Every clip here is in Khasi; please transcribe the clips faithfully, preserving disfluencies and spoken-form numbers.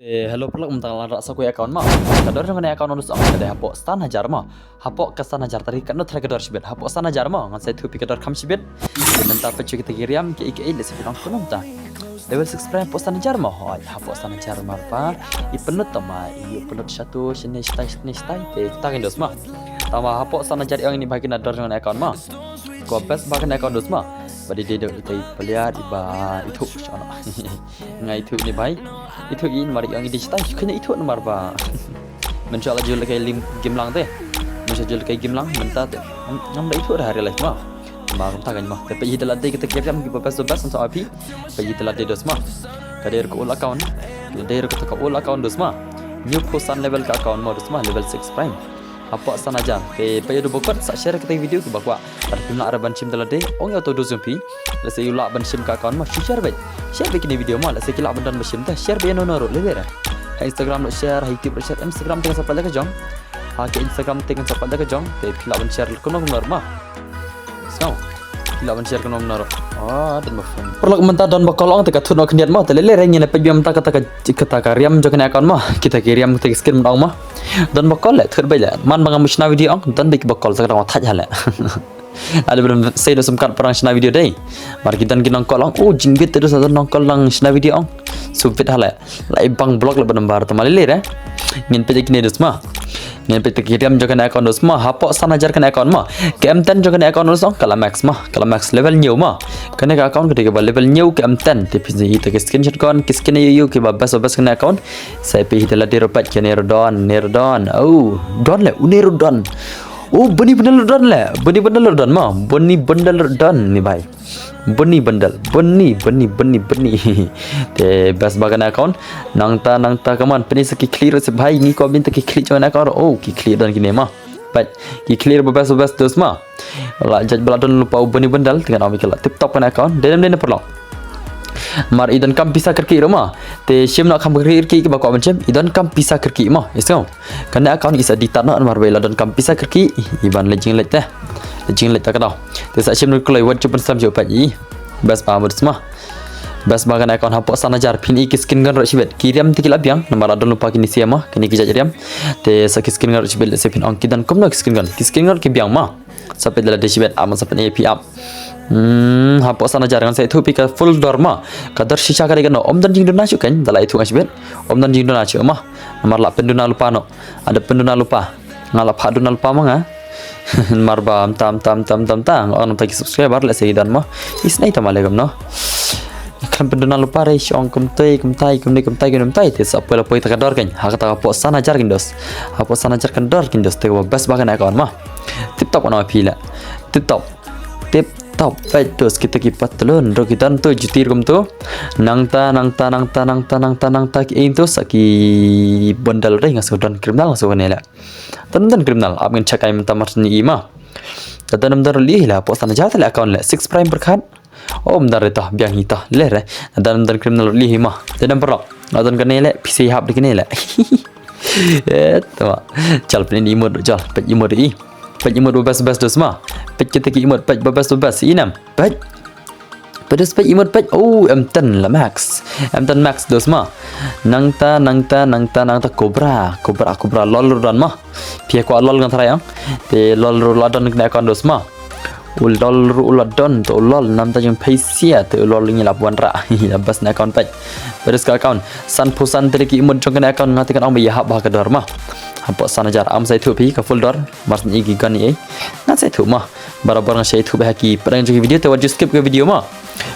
Eh, hello paralok, mynta nga la rah sa kawei account mo. Ka dor jong kane account ong dos ong ka dei hapoh san hajar mo. Hapoh ka san hajar, tang katno trai ka dor shibit. Hapoh san hajar mo, ngan sa ïathuh phi ka dor kham shibit. Mynta peit shuh kita ki riam kiei kiei, lehse phin ong kumno mynta. Level six Prime hapoh san hajar mo. Hooid, hapoh san hajar namar ba i pynlut tang ma, i pynlut shatu shane shatai shane shatai. Te kita kein dos mo. Tang ma hapoh san hajar i ong ine bha kine dor jong kane account mo. Ko best bha kane account dos mo. Ba dei dei dei, i pynlut i ba ithuh shano. Nga ithuh ine bha. Ithuh i namar i ong i dei shatai, shu kane ithuh namar ba. Mynshuwa la ju lehkai lim gimlang te. Mynshuwa ju lehkai gimlang mynta te. Ngam da ithuh da ha real life mo. Namar kumta kein mo. Te peit hi da lade kita ki riam kiba best best, ngam sa ong ïa phi. Peit hi da lade dos mo. Ka dei ruh ka old account. Ka dei ruh kata ka old account dos mo. Hynñiewphew san level ka account mo dos mo, level six Prime. Hapoh san hajar. Te peit ïa u ba kot sa share kita ki video kiba kwah. Lada phim lah ruh ban shim da lade, ong ïa uto u dost jong phi. Lehse u lah ban shim ka account mo, shu share beit. Share beit kine video mo, lehse ki lah ban don ba shim te. Share beit ïa uno uno ruh, lei lei re. Ha Instagram ruh share, ha YouTube ruh share, Instagram te ngan sa pynlait da ka jong. Ha ka Instagram te ngan sa pynlait da ka jong, te phi lah ban share kumno kumno ruh mo. So, phi lah ban share kumno kumno ruh. Oh, don ba phone. Paralok mynta don ba call ong te ka thut noh khyndiat mo, te lei lei re ngin ïa peit biang mynta kata ka, kata ka riam jong kane account mo. Kita ki riam kita ki skin mynta ong mo. Don ba call leh, thut beit leh. Man ba ngam shna video ong, don beit kiba call sa ka dang thait ha leh. Lada ba don sei da sum kat parang shna video dei. Mar ki don ki nong call ong, oh, jingbit te da sa don nong call nang shna video ong. Shu bit ha leh. La i bang block leh ba number te ma lei lei re. Ngin peit ïa kine dos mo. Ngin peit ïa ki riam jong kane account dos mo. Hapoh san hajar kane account mo. Ka M ten jong kane account dos ong, ka la max mo. Ka la max level hynñiew mo. Kane ka account ka dei kaba level hynñiew ka M ten. Te phi ïohi ïa ki skin shotgun, ki skin ïoh ïoh kiba best best kane account. Sa peit hi da lade ruh peit kane ruh don, ne ruh don. Oh, don leh, une ruh don. Oh, Bunny Bundle ruh don leh. Bunny Bundle ruh don mo. Bunny Bundle ruh don ine bha. Bunny Bundle. Bunny, Bunny, Bunny, Bunny. Te best bha kane account. Nangta, nangta, come on. Pynlait sa ki khlieh ruh seh bha. Ngi kwah ban ïoh ki khlieh jong kane account ruh. Oh, ki khlieh don kine mo. Peit, ki khlieh ba best ba best dos mo. La jait ba la don lypa u Bunny Bundle, te ngan ong ïa phi ka la tip top kane account. Dei ne em dei ne paralok. Mar i donkam pisa kyrkieh ruh mo. Te shim noh kham kyrkieh kiba kwah ban shim, i donkam pisa kyrkieh mo. I sngew. Kane account i sa die tad noh namar ba i la donkam pisa kyrkieh, i ban leit jingleit te. Leit jingleit te ka daw. Te sa shim noh kloi wat ju pynslem ju peit i. Best bha mo dos mo. Best bha kane account hapoh san hajar, phin i ki skin gun ruh shibit. Ki riam te ki la biang, namar la don lypa kine sien mo, kine ki jait riam. Te sa ki skin gun ruh shibit, lehse phin ong ki don kumno ki skin gun. Ki skin gun ki biang mo. Sa peit da lade shibit, am sa peit ïa phi ap. Hmm, hapoh san hajar ngan sa ïathuh phi ka full dor mo. Ka dor shisha ka dei kano, ym don jingduna shuh kein, da la ïathuh nga shibit. Ym don jingduna shuh mo. Namar la pynduna lypa noh. Lada pynduna lypa. Nga la phah duna lypa ma nga. Namar ba mynta mynta mynta mynta mynta nga ong mynta ki subscriber lehse ki don mo. Isynei tang ma lei kumno. Khlem pynduna lypa re shu ong kumtai kumtai kumne kumtai kumne kumtai te sa poi la poi ta ka dor kein. Ha kata hapoh san hajar kein dos. Hapoh san hajar ka dor kein dos te kaba best bha kane account mo. Tip top kano phi leh. Tip top. Tip top. Peit dos kita ki patlun ruh ki don tu juti ruh kumtu. Nangta nangta nangta nangta nangta nangta ki ing tu sa ki bundle re nga shu don criminal nga shu kane leh. Don don criminal, ap ngin check ai mynta mar syn i ma. Don don don ruh lei hi la, hapoh san hajar te leh account leh, six prime pyrkhat. Oh, mynta re ta, biang hi ta, leh re. Don don criminal ruh lei hi ma. Don don paralok. Don kane leh, phi sa hap da kane leh. Eh, tama. Jal pyn emote, jal pyn emote i. Pyn emote ba best best dos ma. Pyn kita ki emote, pyn ba best ba best. I nam. Pyn. Pedes peit emote peit. Oh, M ten la max. M ten max dos ma. Nangta, nangta, nangta, nangta Cobra. Cobra, Cobra lol ruh don ma. Phi kwah lol ngan try ang. Te lol ruh la don kane account dos ma. U lol ruh u la don, te u lol namta jingpheisia, te u lol ngi la wanrah. La best na account peit. Pedes ka account. Sanphew san te ki emote jong kane account nga te kan ong ba ïa hap bha ka dor ma. Hapoh san hajar, am sa ïathuh phi ka full dor. Mar syn i ki gun i ei. Ngan sa ïathuh ma. Barabor nga sa ïathuh bha ha ki pdeng jong ki video te wat ju skip ka video ma.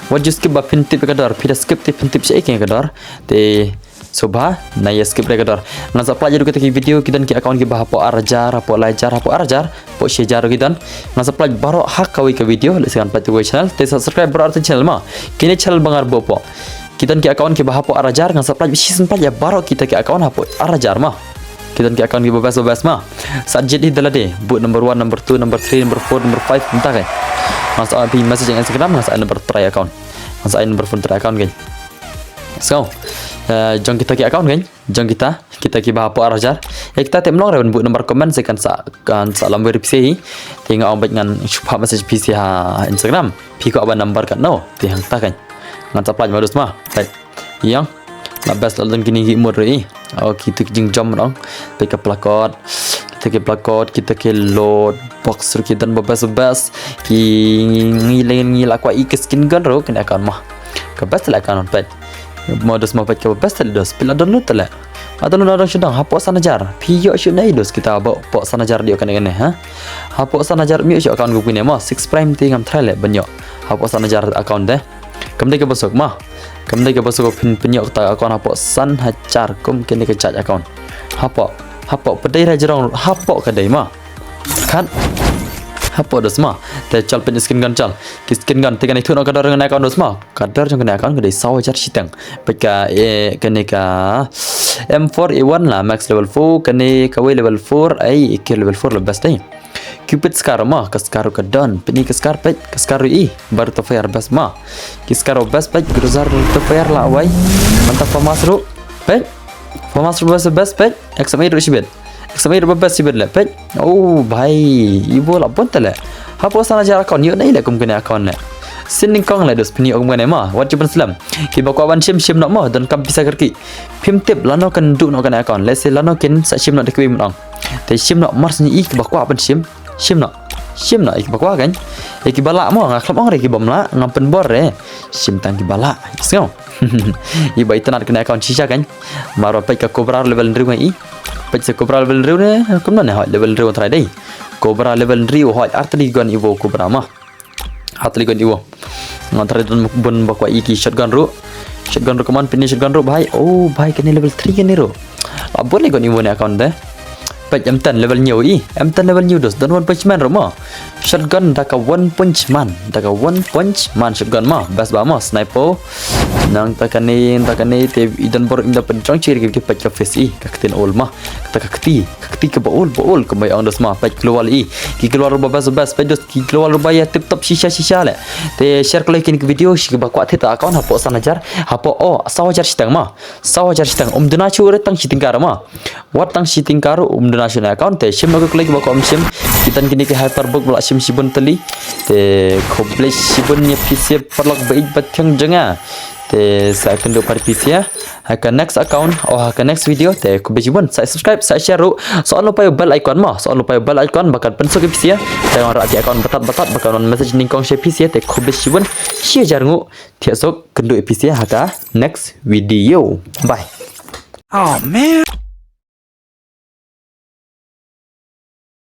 Wat ju skip ba phin tip ka dor, phi da skip te phin tip shaei ka dor. Te sngewbha na ïa skip re ka dor. Ngan sa pynlait ruh kita ki video ki don ki account kiba hapoh ar hajar, hapoh lai hajar, hapoh ar hajar, hapoh shi hajar ruh ki don. Ngan sa pynlait baroh ha kawei ka video, lehse ngan pynlait tu kawei channel. Te subscribe baroh artylli channel ma. Kine channel ba nga buh hapoh. Ki don ki account kiba hapoh ar hajar, ngan sa pynlait, shisien pynlait ïa baroh kita ki account hapoh ar hajar ma. Ki don ki account kiba best ba best ma. Sa jied hi da lade, buh number one, number two, number three, number four, number five, mynta kai. Ngan sa ai phi message jong Instagram, ngan sa ai number try account. Ngan sa ai number phone try account kai. So, eh, jong kita ki account kai, jong kita, kita kiba hapoh ar hajar. Ïa kita te ym long re ban buh number comment, sa kan sa, kan sa lam verify hi. Te nga ong beit ngan shu phah message phi sa ha Instagram. Phi kwah ban number katno, te hangta kai. Ngan sa pynlait ma dos ma. Peit. Ïa. La best la don kine ki emote ruh i. Oh, kita ki jingjam ruh. Peit ka placard. Kita ki placard, kita ki loot box ruh ki don ba best ba best. Ki ngi lei ngi la kwah i ki skin gun ruh kane account mo. Ka best la account peit. Mo dos mo peit ka best la dos. Peit la download la. Ada lu nadong shu dang hapoh san hajar. Phi ïoh shu nai dos kita hapoh san hajar ïoh kane kane ha. Hapoh san hajar ym ïoh shu account kum kine mo. Six Prime te ngam try leh ban ïoh. Hapoh san hajar account te. Kam dei kaba suk mo. Kam dei kaba suk phin phin ïoh kata account hapoh san hajar kum kine ka jait account. Hapoh. Hapoh pdei ra jrong hapoh ka dei mo. Khat. Hapoh dos mo. Te chal peit skin gun chal. Ki skin gun te kane thuh noh ka dor jong kane account dos mo. Ka dor jong kane account ka dei saw hajar shiteng. Peit ka eh kane ka M four A one la max level four, kane kawei level four, ai ki level four la best ai. Cupid Scar mo, ka Scar ka don, peit ka Scar peit, ka Scar i, bar to fire best mo. Ki Scar best peit, Groza to fire la wai. Manta FAMAS ruh, peit. FAMAS ruh best best peit, X M A ruh shibit. X M A ruh best shibit le peit. Oh bhai, i bo la bon ta le. Hapoh san hajar account ïoh nai le kum kane account le. Sien nyngkong le dos phin ïoh kum kane mo, wat ju pynslem. Kiba kwah ban shim shim noh mo, donkam pisa kyrkieh. Phim tip lano kan duh noh kane account, lehse lano kin sa shim noh da kiwei mut ong. Te shim noh mar sni i kiba kwah ban shim. Shim noh. Shim noh i kiba kwah kan. I kiba lah mo nga khlem ong re kiba mlah ngam pynbor re. Shim tang kiba lah. Sngew. I ba itynnad kane account shisha kan. Mar ba peit ka Cobra level hynriew ngai i. Peit sa Cobra level hynriew ne. Kumno ne hoi level hynriew trai dei. Cobra level hynriew hoi artylli gun i bo Cobra mo. Artylli gun i bo. Ngan try don bun ba kwah i ki shotgun ruh. Shotgun ruh kaman pini shotgun ruh bhai. Oh bhai kane level three kane ruh. Abun ni gun i bo ne account de. Peit M ten level hynñiew i. M ten level hynñiew dos don One Punch Man ruh mo. Shotgun da ka One Punch Man. Da ka One Punch Man shotgun mo. Best ba mo sniper. Nangta kane nangta kane te i don bor im da pynjong chir ki peit ka face i. Ka ktien ol mo. Kata ka kti. Ka kti kaba ol ba ol kumba ong dos mo. Peit global i. Ki global ruh ba best best peit dos. Ki global ruh ba ïa tip top shisha shisha le. Te share kloi kine ki video shi kiba kwah thied account hapoh san hajar. Hapoh oh saw hajar shiteng mo. Saw hajar shiteng um duna shu re tang shi tyngka ruh mo. Wat tang shi tyngka ruh um duna shu na account te shim noh ki kloi kiba kwah um shim. Ki don kine ki hyperbook ba la shim shibun tylli. Te khublei shibun ïa phi sha paralok ba ïeit ba thiang jong nga. Te sa kynduh pat phi sha ha ka next account oh ha ka next video te khublei shibun sa subscribe sa share ruh sa on lypa ïa u bell icon mo sa on lypa ïa u bell icon ba kan pynsuk ïa phi sha. Te ngan rah ki account batat batat ba kan wan message nyngkong sha phi sha te khublei shibun shi hajar nguh thiah suk kynduh ïa phi sha ha ka next video. Bye. Oh man.